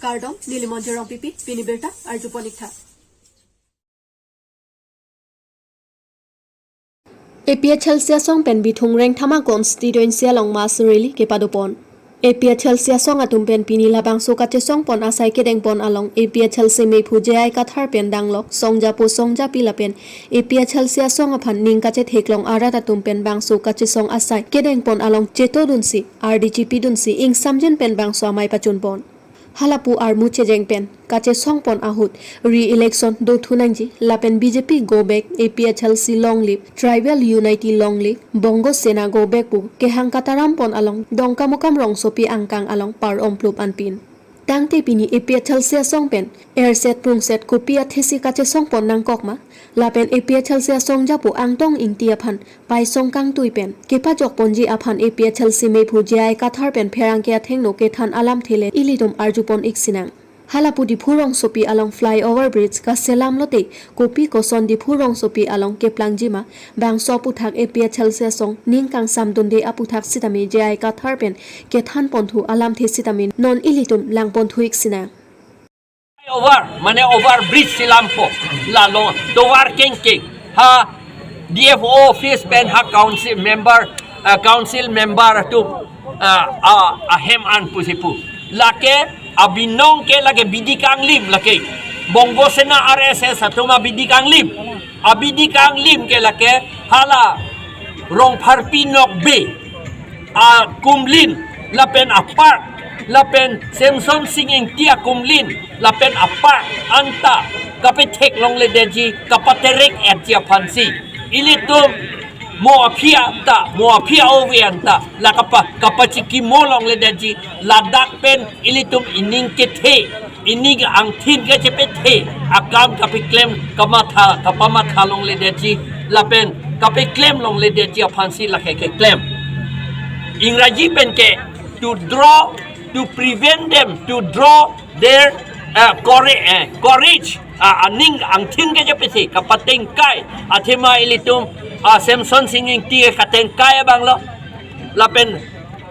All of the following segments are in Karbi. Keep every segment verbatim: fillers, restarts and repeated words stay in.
Kardom, neli Monjir Rongpipi, pini birta arjupon ik tha. A P H L C asong pen Bithung Rengthama constituency along mass rally kepadopon. A P H L C asong atum pen pini labangso kachesongpon asai kedengpon along A P H L C mephu J I Kathar pen danglok songjapo songjapi lapen A P H L C asong aphan ning kachetheklong arat atum pen bangso kachesong asai kedengpon along chetodunsi, ardi chipidunsi, ingsamjin pen bangso amei pachunpon. Halapu armu chejeng pen kachesongpon ahut re-election dothu nangji lapen B J P go back, A P H L C long live, Tribal Unity long live, Bongo Sena go back pu kehang katarampon along Dongkamukam rongsopi angkang along par-omplup anpin. Tangte pini A P H L C asong pen erset prungset kopi athesi kachesongpon nangkok ma, lapen A P H L C asong japo Angtong Ingti aphan paisong kangtui pen kepajokponji aphan A P H L C mephu J I Kathar pen pherangke athengno kethan alamthe le ilitum arjupon ik sinang. Halapu Diphu rongsopi along flyover bridge kaselam lote kopi koson Diphu rongsopi along keplangji ma, bangso aputhak A P H L C asong ning kangsamdunde aputhak sitame J I Kathar pen kethanponthu alamthe sitame non ilitum langponthu ik sinang. Over, mane over bridge si lampo. La long tovar kengkeng. Ha D F O office pen ha council member, ah, council member atum, ah, ah, ahem an pusi pu. Lake abinong ke lake bidi kanglim lake. Bongo Sena R S S atum abidi kanglim. Abidi kanglim ke lake hala Rongpharpi Nokbe akumlin lapen apark, lapen Semsonsing Ingti akumlin lapen apark anta kapetheklongledetji, kapaterek-etji aphansi ilitum mo aphi anta, mo aphi ove anta la kapa, kapachikimolongledetji, ladak pen ilitum ining kethe, ining angthin kachepethe akam kapeklem, kamatha, kapamathalongledetji lapen kapeklemlongledetji aphansi lake keklem. Ingraji pen ke to draw, to prevent them, to draw their, uh, courage, uh, courage, uh, aning angthin kachepethe kapatengkai, athema ilitum, uh, Semsonsing Ingti katengkai abanglo, lapen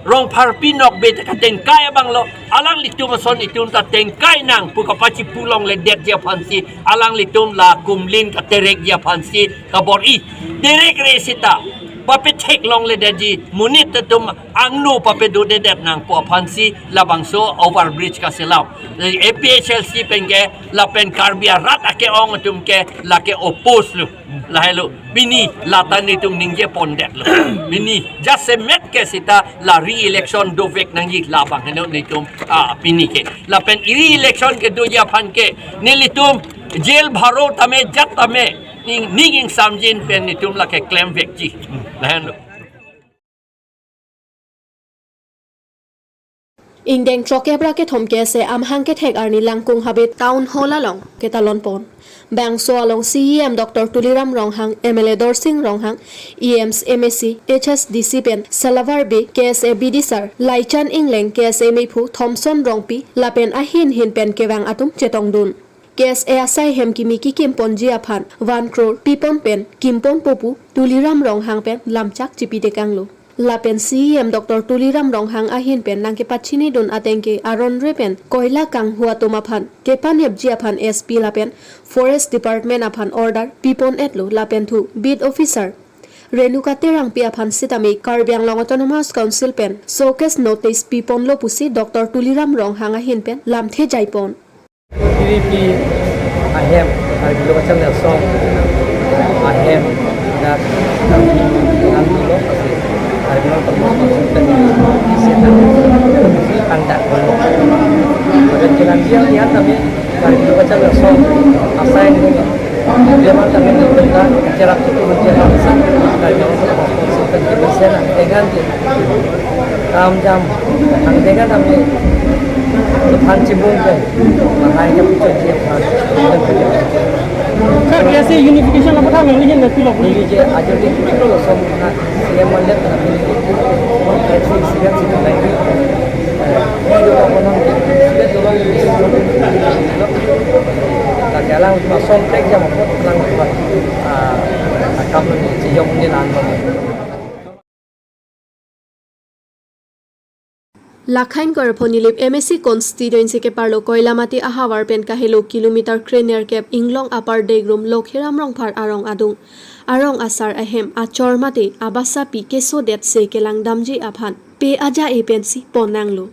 Rongpharpi Nokbe katengkai abanglo, alanglitum ason itum ta tengkai nang pu kapachipulongledetji aphansi, alanglitum la kumlin katerekji aphansi kabor-i. Terekre seta papetheklongledetji, monit atum angno papedodedet nangpo aphansi labangso overbridge kaselam. A P H L C pen ke lapen Karbi arat ake-ong atum ke lake oppose lo. Lahelo, pini lata netum ningjepondetlo. Pini jasemet ke seta la re-election dovek nangji labang heno netum, ah, pini ke. Lapen re-election kedoji aphan ke nelitum jail bharo tame jat tame ning, ning ingsamjin pen netum lake klemvekji. Lahenlo. Ingdeng throk kep ra kethom K S A amahang kethek arni Langkung Habe Town Hall along ketalonpon. Bangso along C E M Doctor Tuliram Ronghang, M L A Dorsing Ronghang, E Ms, M A C, H S D C pen Salavar Bey, K S A B D sir Laichan Engleng, K S A mephu Thomson Rongpi lapen ahin hin pen kevang atum chetongdun. K S A asai hem kimi kikimponji aphan one crore pipon pen kimponpo pu Tuliram Ronghang pen lamchak chipitekanglo. Lapen C E M Doctor Tuliram Ronghang ahin pen nangkepachinidun ateng ke aron re pen koila kanghu atum aphan kepanhepji aphan S P lapen Forest Department aphan order pipon-etlo lapen thu Beat Officer Renuka Terangpi aphan sitame Karbi Anglong Autonomous Council pen showcase notice piponlo pusi Doctor Tuliram Ronghang ahin pen lamthe jaipon. P V P ahem, Karbi Lo Kacharli Asong ahem, dak nang dolo, pasi Karbi Lo Kacharli Asong, isi tang dak dolo. Pada jalan dia, dia kami Karbi Lo Kacharli Asong asai ini, dia mantap ini, dia cerap itu, dia mantap. Karbi Lo Kacharli Asong, kita bisa dengan dia. Kam jam, ang tega kami, Tuhan Cibung ke, mahai ke pucuk dia, Tuhan. Sir, K S A unification apa tang yang lihin na tulak Ini je, aja di kita lo som na, siya melihat na ini, siya siya lagi. Ini juga orang, siya orang, tak jalan cuma som tek jam apa, tenang, ah, kamu ni, si Yong ni nang. Lakhain Korpho Nilip M A C constituency keparlo Koilamati ahavar pen kahelo kilometer krenerkep inglong Upper Degrum Lokhiram Rongphar arong adung. Arong asar ahem achor mate abasapi kesodet se kelangdamji aphan pe aja-e pensi ponnanglo.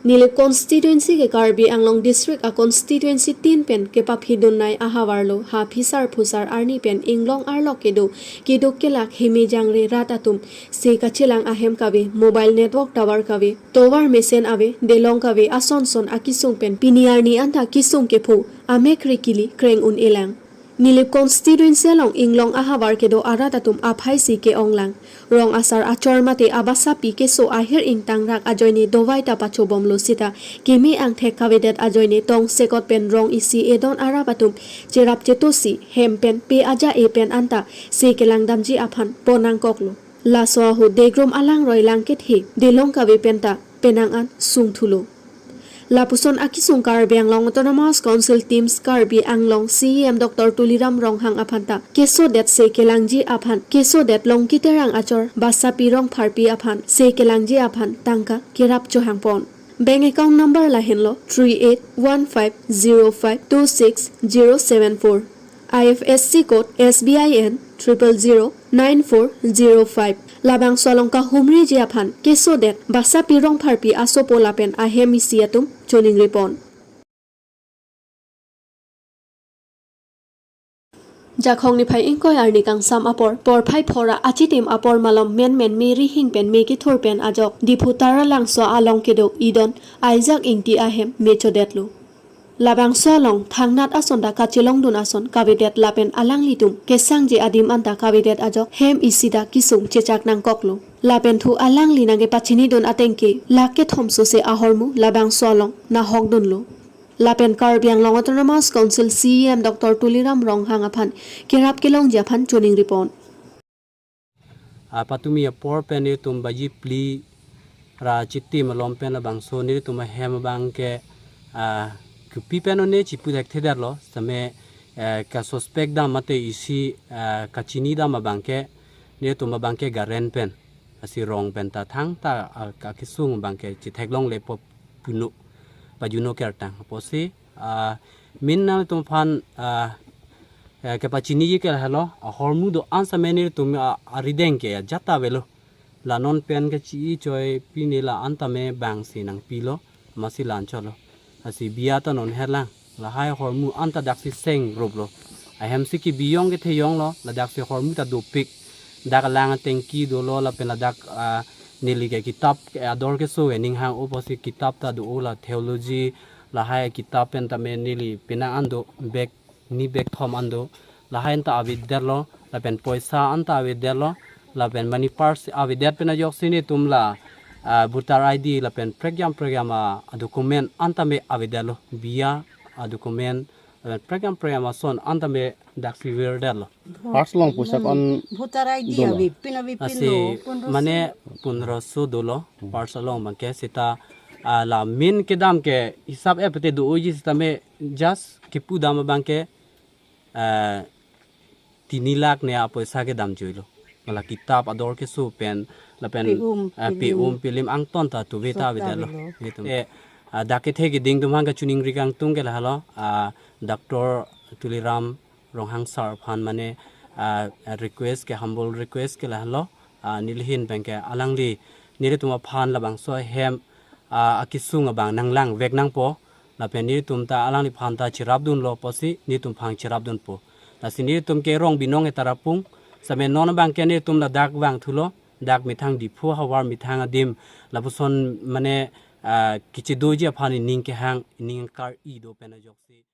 Nilip constituency ke Karbi Anglong district a constituency tin pen kepaphidun nai ahavarlo, ha phisar phusar arni pen inglong arlok kedo, keduk kelak heme jangre rat atum se kachelang ahem kave, mobile network tower kave, tovar mesen ave, delong kave, ason son akisung pen pini arni anta kisung kepho, amek re kili kreng un-elang. Nilip constituency along inglong ahavar kedo arat atum aphaisi ke-onglang. Rong asar achor mate abasapi keso ahir ingtangrak ajoine dovai ta pachobomlo sita, keme angthek kavedet ajoine tongsekot pen rong isi edon arap atum cherap chetosi hem pen pe aja-e pen anta se kelangdamji aphan ponnangkoklo. Laso ahut Degrum alangroi langkethe, delong kave penta penang an sungthulo. Lapuson akisung Karbi Anglong Autonomous Council Teams Karbi Anglong C E M Doctor Tuliram Ronghang aphanta kesodet se kelangji aphan, kesodet Longki Terang achor Basapi Rongpharpi aphan se kelangji aphan tangka kerap chohangpon. Bank account number lahenlo three eight one five zero five two six zero seven four. I F S C code S B I N triple zero nine four zero five. Labangso along kahumriji aphan kesodet Basapi Rongpharpi asopo lapen ahem isi atum choningripon. Jakhong niphai ingkoi arni kangsam apor, porphai phora achitim apor malom menmen me rihing pen me kethur pen ajok Diphu Taralangso along kedo idon Isaac Ingti ahem me chodetlo. Labangso along thangnat ason ta kachelongdun ason kavedet lapen alanglitum kesangji adim anta kavedet ajok hem isi ta kisung chechak nangkoklo. Lapen thu alangli nangkepachinidun ateng ke lakh kethom sose ahormu labangso along nahokdunlo. Lapen Karbi Anglong Autonomous Council C E M Doctor Tuliram Ronghang aphan kerap kelongji aphan choningripon. Ah, patumi apor pen nelitum baji phli ra chitim malom pen labangso nelitum ahem abang ke, ah, kopi pen one chipu thekthedetlo, sitame, eh, ka suspect dam mate isi, ah, kachini dam abang ke, nelitum abang ke Garen pen, lasi rong pen ta thangta, ah, ka kisung abang ke chitheklongle po puno, pajuno kertang. Apotsi, ah, min nangtum aphan, ah, eh, kepachiniji ke lahelo, ahormu do-an sitame nelitum a-, arideng ke ajat ta avelo. La non pen ke chi-i choi pine la-an tame bangsi nangpilo, masi la-an cholo. Lasi biya ta non herlang, lahai ahormu anta daksi seng ruplo. Ahemsi kebiyong ketheyonglo, ladaksi ahormu ta dopik. Dak alang atengki dolo, lapen ladak, ah, neli ke kitap, eh, ador keso ening hang-o pusi kitap ta do-o, la theology, lahai kitap pen tame neli penang an do bag ni bag thom an do, lahai anta avedetlo, lapen poisa anta avedetlo, lapen money purse avedet pen ajoksi nelitum la, ah, voter I D lapen prekjam prekjam a, a document anta me avedetlo, biya a document, lapen prekjam prekjam ason anta me daksi virdetlo. Purse along poisa ko-an voter I D dolo? Ave pin, ave pin. Lasi lo, pondroso. Mane pondroso dolo, purse along abang ke sita, ah, la min kedam ke hisap epete do-oji sitame just kipu dam abang ke, eh, tini lakh ne apoisa kedam juilo. Mala kitap ador keso pen, lapen, pe-um, eh, pilim, pe-um pilim angton ta tuve ta sot ta avedetlo. Avelo. Nelitum. Eh, ah, dak kethe keding atum aphan kachiningri kangtung ke lahelo, ah, Doctor Tuliram Ronghang sir aphan mane, ah, request ke, humble request ke lahelo, ah, neli ahin abang ke alangli nelitum aphan labangso ahem, ah, akisung abang nanglangvek nangpo, lapen nelitum ta alangliphan ta cherapdunlo pusi nelitum aphan cherapdunpo. Lasi nelitum ke rong binong e tarapung, sitame non abang ke nelitum ladak vangthulo, dak methang Diphu ahavar methang adim, lapuson mane, ah, kechidoji aphan ining kehang, ining kar-i do pen ajoksi.